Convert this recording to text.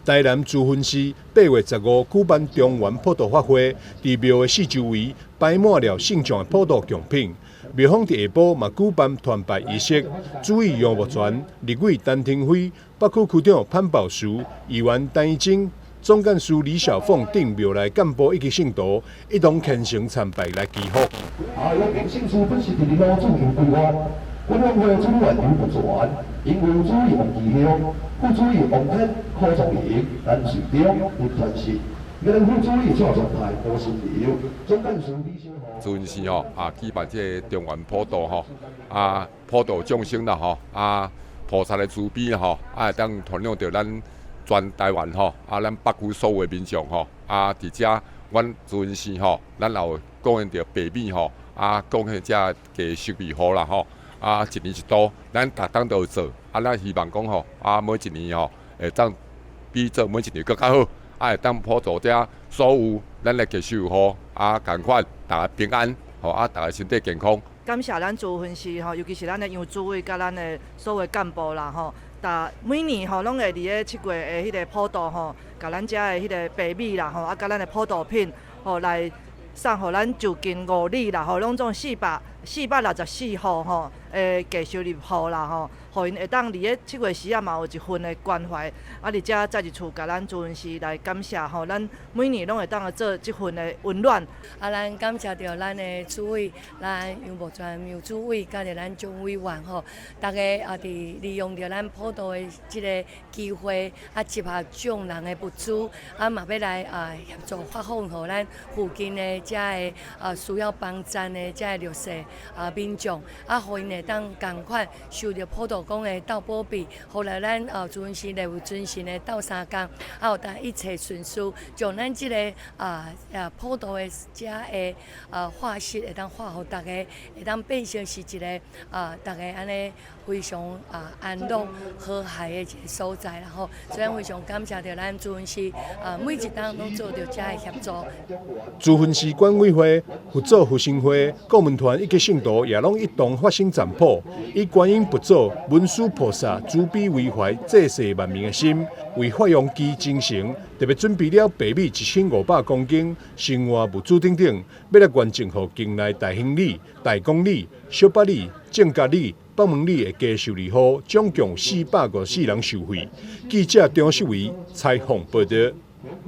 台南慈雲寺8月15舉辦中元普度法會，佇廟的四周圍擺滿了聖像的普度供品。廟方佇下晡嘛舉辦團拜儀式，主委楊木全、立委陳亭妃、北區區長潘寶淑、議員陳怡貞、總幹事李小鳳等廟內幹部以及信徒一同虔誠參拜來祈福。啊，楊明聖師本是佇羅主楊規劃，管委會主任楊木全，營運主任王其雄，副主任王天、柯宗明、陳瑞中、林傳信，副主任蔡傳泰、郭新劉，總幹事李小鳳。慈雲寺吼啊，舉辦這個中元普度吼啊，普度眾生啦吼啊，菩薩的慈悲吼啊，會當傳揚著咱全台灣吼啊，咱北區所有的民眾吼啊，佇遮阮慈雲寺吼，咱也有貢獻著白米吼啊，貢獻這低收入戶啦吼啊，一年一度，咱逐冬都有做啊，咱希望講吼啊，每一年吼會當比做每一年閣較好。啊，會當普度遮所有咱的低收入戶啊，仝款，逐家平安，吼啊，逐家身體健康。感謝咱慈雲寺吼，尤其是咱的楊主委佮咱的所有幹部啦吼，逐每年吼攏會佇咧7月的彼个普度吼，共咱遮的彼个白米啦吼，啊，佮咱的普度品吼來送予咱就近五里啦吼，攏總464戶吼的低收入戶啦吼，予𪜶會當佇咧7月時仔嘛有一份的關懷，啊，佇遮再一次共咱慈雲寺來感謝吼，咱每年攏會當來做這份的溫暖。啊，咱感謝著咱的主委，咱楊木全楊主委，佮著咱張委員吼，逐家啊佇利用著咱普度的這个機會，啊集合眾人的物資，啊嘛欲來啊協助發放予咱附近的遮个啊需要幫贊的遮个弱勢啊民眾，啊，予𪜶會當仝款受著普度公的鬥保庇，予來咱啊慈雲寺禮物尊神的鬥相共，啊，予當一切順遂，將咱這个啊普度的遮个啊化身會當化予逐家，會當變成是一个啊，逐家按呢非常啊安樂和諧的一个所在啦吼。所以非常感謝著咱慈雲寺啊，每一冬攏做著遮个協助。慈雲寺管委會、佛祖復興會、顧問團以及信徒也攏一同發心贊普，以觀音佛祖、文殊菩薩慈悲為懷、濟世萬民的心，為發揚其精神，特別準備了白米1500公斤、生活物資等等，欲來捐贈予境內大興里、大公里、小北里、正甲里、北門里的低收入戶，總共454人受惠。記者張世維採訪報導。